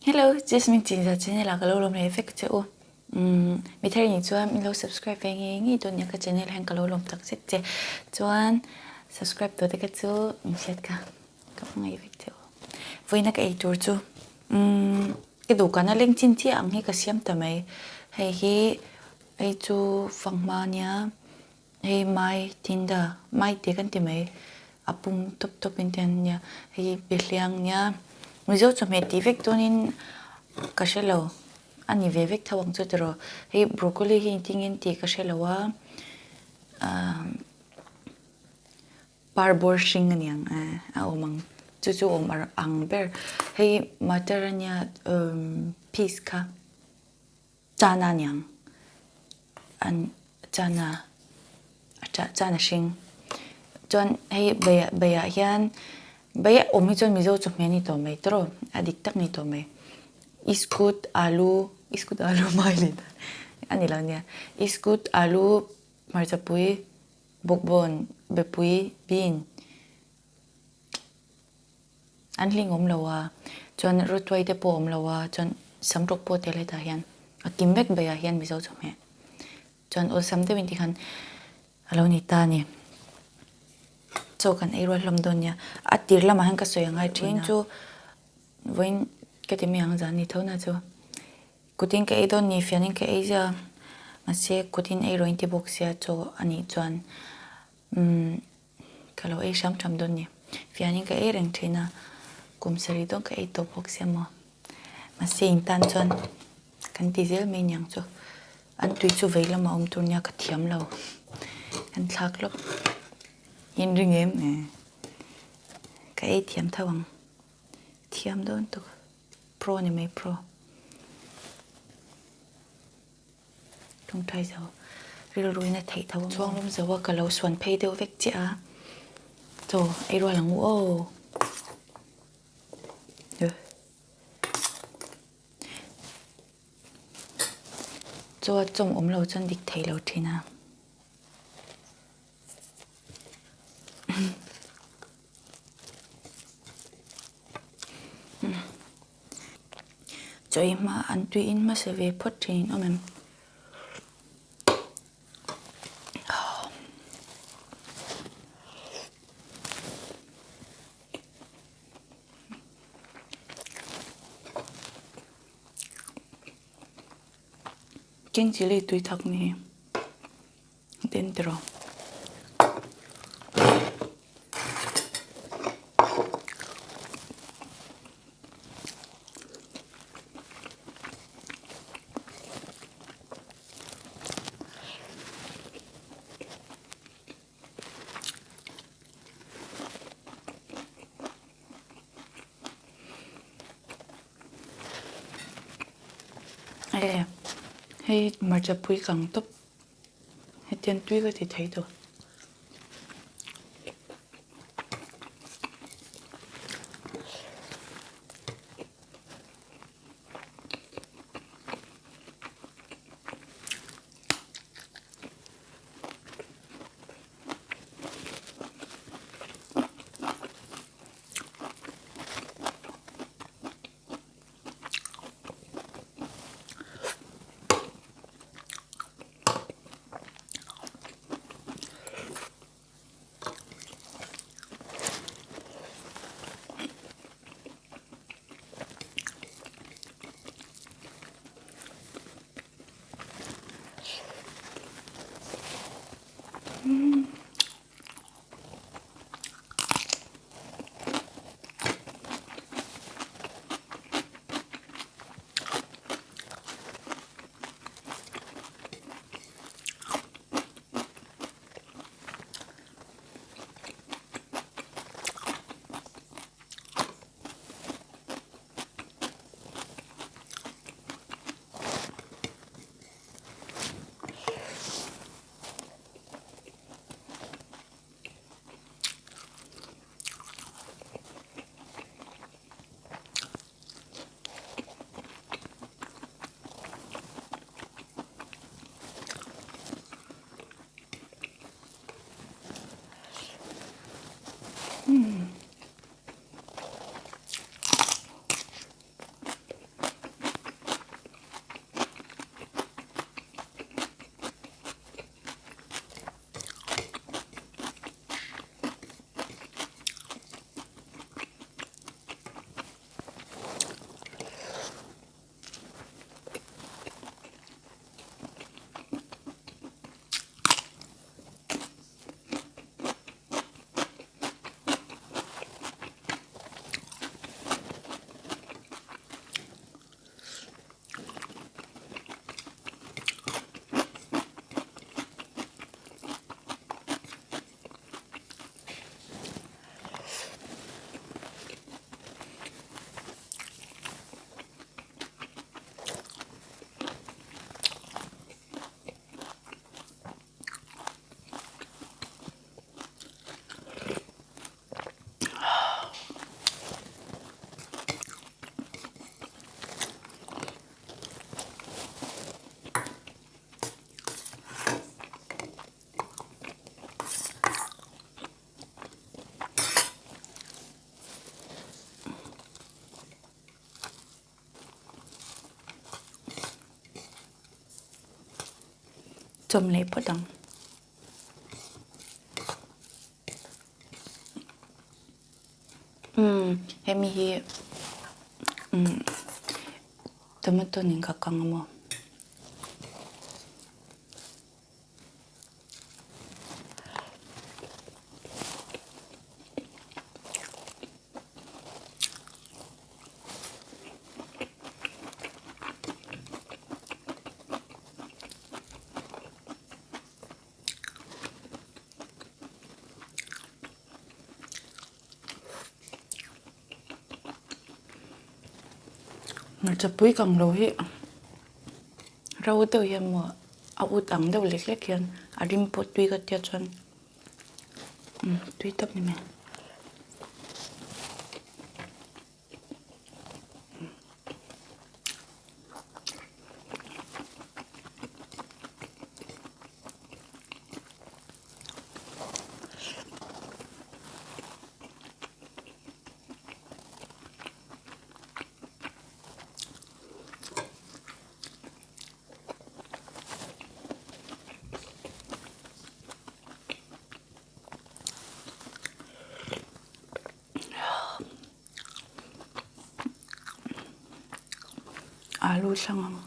Hello, Jasmine Chinza channel ah ka lo lawm leh vek che u. Umm, mi thar nih chuan min lo subscribe ve ngei ngei dawn nia ka channel hian ka lo lawm tak zet che. Chuan subscribe tawh te kha chu min hriat kha ka hmangaih vek che u. Vawiina ka ei tur chu umm ka dawhkan a leng chin chiah ang hi ka siam ta mai. Hei hi hei chu fanghma nia. Hei mai tinda mai te kan ti mai a pum tawp tawp in te an nia hei behliang nia mizo chawhmeh tih vek dawnin ka hre lo a ni ve vek tho ang chu tiraw hei broccoli hi engtin nge tih ka hre lo a ahh parbawr hring a niang eh a awm ang chu chu awm ang ber hei matar a nia umm peas kha. Chana niang an chana a chah chana hring chuan hei bai baiah hian bai a awm hi chuan mizo chawhmeh a ni tawh mai tawrh a dik tak a ni tawh mai iskut alu iskut alu mai leh ta a ni lo nia iskut alu hmarchapui bawkbawn bepui bean. An hling awm lo a, chuan rawtuai te pawh awm lo a, chuan samtawk pawh tel hetah hian a kim vek baiah hian Mizo chawhmeh chuan awlsam deuhin tikhan a lo ni ta a ni. Chaw kan ei rual hlawm dawn nia, a tir lamah hian ka sawi a ngai thin a. Vawiin chu vawiin ka ti mai ang zan ni tho na chu kutin ka ei dawn ni fianin ka ei zia mahse kutin ei rawh in ti bawk sia chaw a nih chuan umm. Ka lo ei hram hram dawn ni. Fianin ka ei reng thin a, kum sarih dawn ka ei tawh bawk sia maw. Mahse in tan chuan kan ti zel mai niang chu. An tui chu vei lamah awm tur nia ka thiam lo. Kan thlak lawk. In ring em? Ka ei thiam tho ang. Thiam dawn tuk. Pro ni mai pro. Tawngtai zo rilruin a theih tho a chhuanglawm zo a ka lo suan phei deuh vek chiah a chaw ei rual ang u aw chaw a chawm awm lo chuan dik thei lo thin a. Chaw ei hma an tui in hmasa ve phawt thin awm em? King chilli tui thak ni hi. Den tiraw. E hei hmarcha pui kang tawp. Hetiang tui ka ti thei tawh. Chawm leh phawt ang. Umm hemi hi umm tomato nen ka kang a maw. Hmarcha pui kang lo hi ro deuh hian maw a ut ang deuh lek lek hian a rim pawh tui ka tia chuan tui tak ni mai. Alu thlang ang.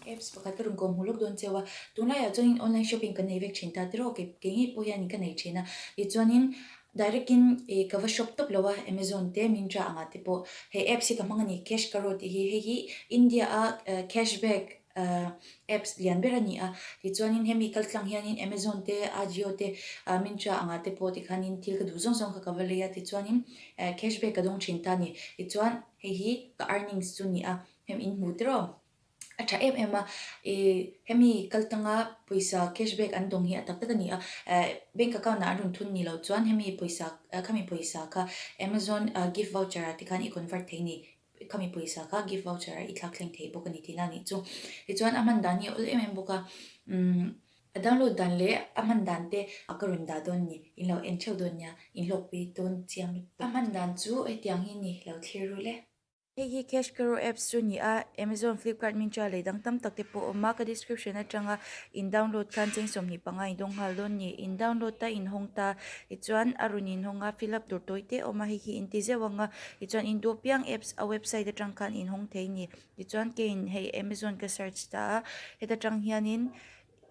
Apps pakhat ka rawn kawm hmu lawk dawn cheu a, tunlaiah chuanin online shopping kan nei vek thin ta tiraw kei kei ngei pawh hian ka nei thin a, tichuanin direct in ih ka va shop tawp lo a Amazon te Myntra angah te pawh hei apps hi ka hmang a ni cash karo tih hi hei hi India a cashback apps lian ber a ni a, tichuanin hemi kal tlang hianin Amazon te Ajio te Myntra angah te pawh tikhanin thil ka duh zawng zawng kha ka va lei a tichuanin cashback ka dawng thin ta a ni, tichuan hei hi ka earnings chu a ni a hemi in hmu tiraw. A tha em em a, ih hemi kal tanga pawisa cash back an dawng hi a tak tak a ni a, eh bank account ah an rawn thun ni loh chuan hemi pawisa khami pawisa kha Amazon gift voucher ah te khan i convert thei a ni, khami pawisa kha gift voucher ah i thlak thleng thei bawk a ni tihna a nih chu. Tichuan a hman dan hi a awl em em bawk a, umm a download dan leh a hman dan te ka rawn dah dawn a ni, in lo en theuh dawn nia, in hlawkpui dawn chiang lutuk. A hman dan chu hetiang hi ni lo thlir ru le. Hei hi Cash Karo apps chu ni a, Amazon, Flipkart, Myntra leh dang tam tak te pawh a awm a, ka description atanga in download khan cheng 25 in dawng nghal dawn ni, in download ta in hawng ta tichuan a rawn in hawng a fill up tur tawi te a awm a, hei hi in ti zeuh ang a, tichuan in duh apiang apps a website atang khan in hawng thei ni, tichuan keiin hei Amazon ka search ta a, heta tang hianin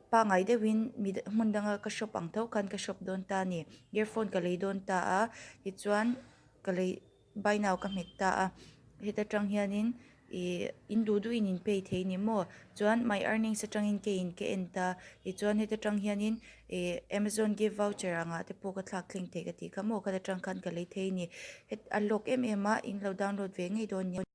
pangai deuhin mi hmun danga ka shop ang tho khan ka shop dawn ta a ni, earphone ka lei dawn ta a, tichuan ka lei. Buy now ka hmet ta a, heta tang hianin ih in duh duhin in pay thei ni maw chuan my earnings atangin ke in ka en ta tichuan heta tang hianin ih amazon gift voucher angah te pawh ka thlak thleng thei ka tih kha maw khata tang khan ka lei thei a ni het a hlawk em em a in lo download ve ngei dawn nia.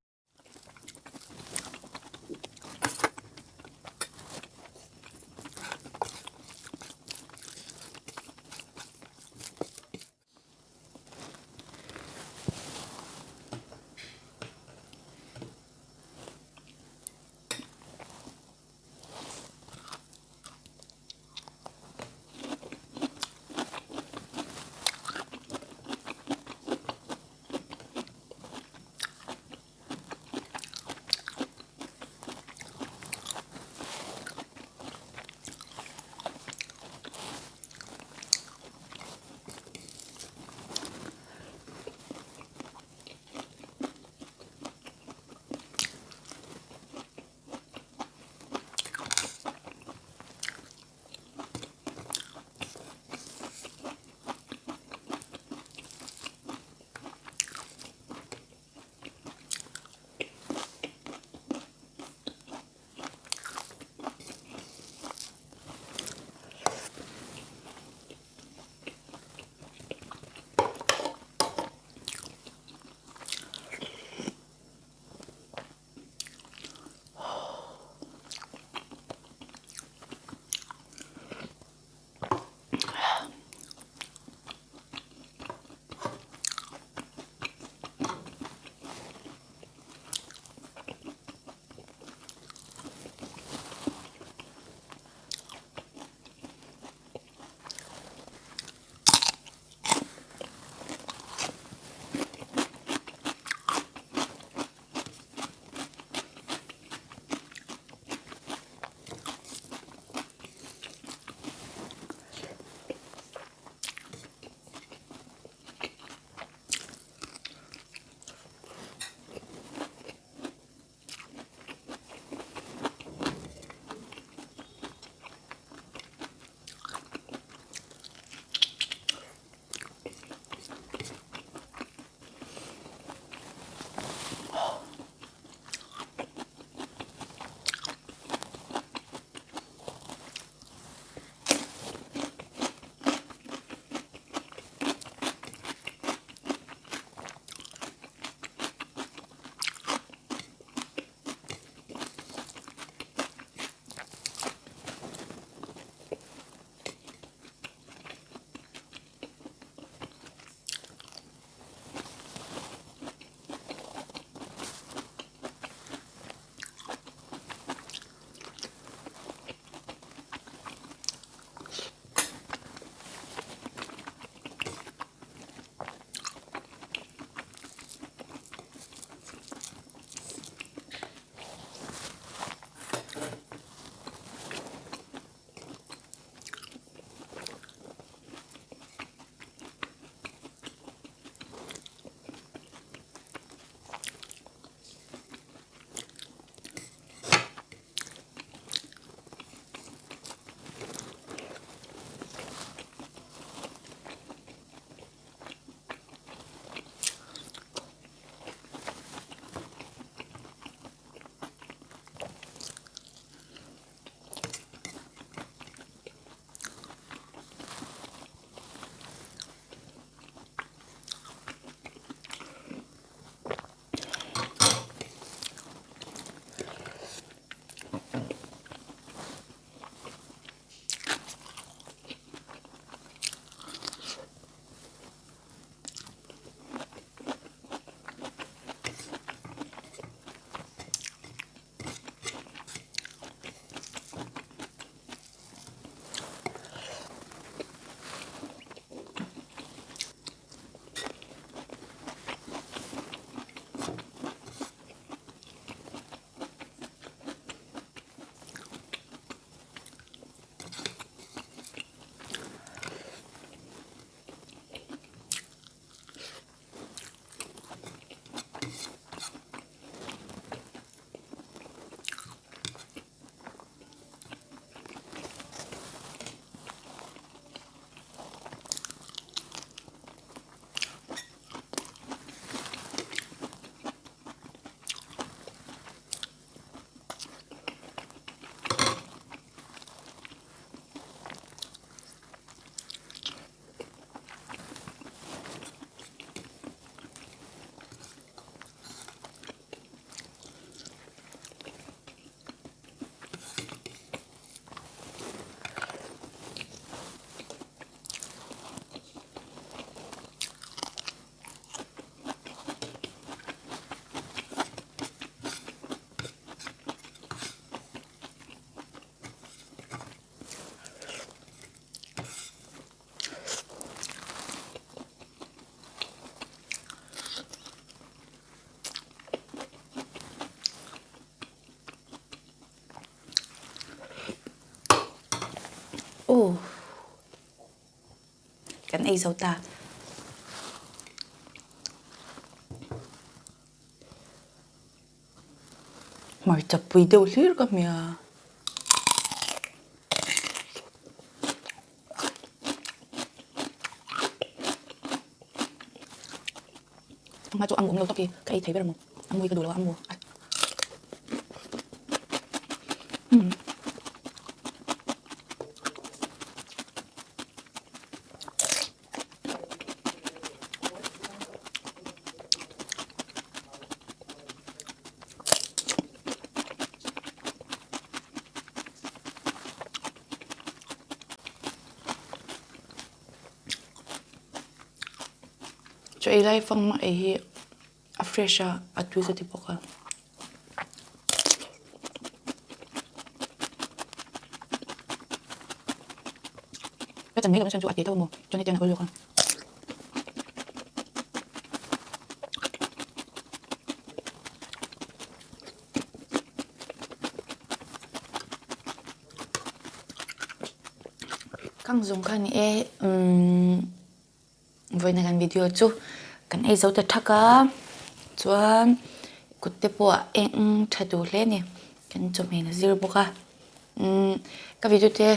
Aw kan ei zo ta. Hmarcha pui deuh hlir ka hmia. Hma chu a muam lo tawk hi ka ei thei ber maw a mui ka duh lo a mu a umm. Chaw ei lai fang ei hi a fresh a a tui ka ti bawk a. Ka chan mai lohna chhan chu a teh tho maw chuan hetiang a awl zawk a. Kang zawng kha ni e umm vawiin a kan video chu kan ei zo ta thak a chuan kut te pawh a eng tha duh hle a ni kan chawhmeh a zir bawk a umm ka video te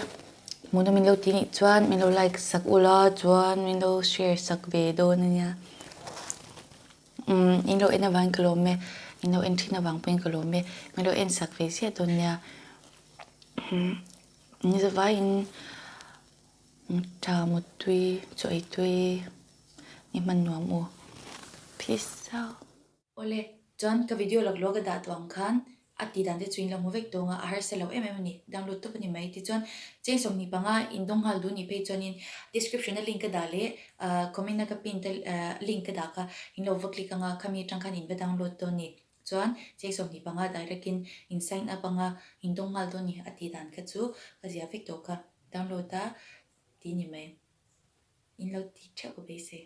hmuhnawm min lo tih nih chuan min lo like sak ula chuan min lo share sak ve dawn a nia. Umm in lo en avangin ka lawm e, in lo en thin avang pawhin ka lawm e, min lo en sak ve ziah dawn nia. Umm ni zavaiin tha mutui chaw ei tui ni hman nuam u. Peace out. Awle, chuan ka video laklawh ka dah tawh ang khan A tih dan te chu in lo hmu vek tawng a, a harsa lo em em a ni. Download tawp a ni mai. Tichuan, cheng 25 indawng nghal duh nih phei chuanin description a link ka dah leh comment a ka pin te link ka dah kha in lo va click anga khami atang khan in va download dawn ni. Chuan, cheng 25 direct in in sign up anga indawng nghal dawn ni. A tih dan kha chu ka ziah vek tawh kha. Download a ti ni mai. In lo ti theuh ka beisei.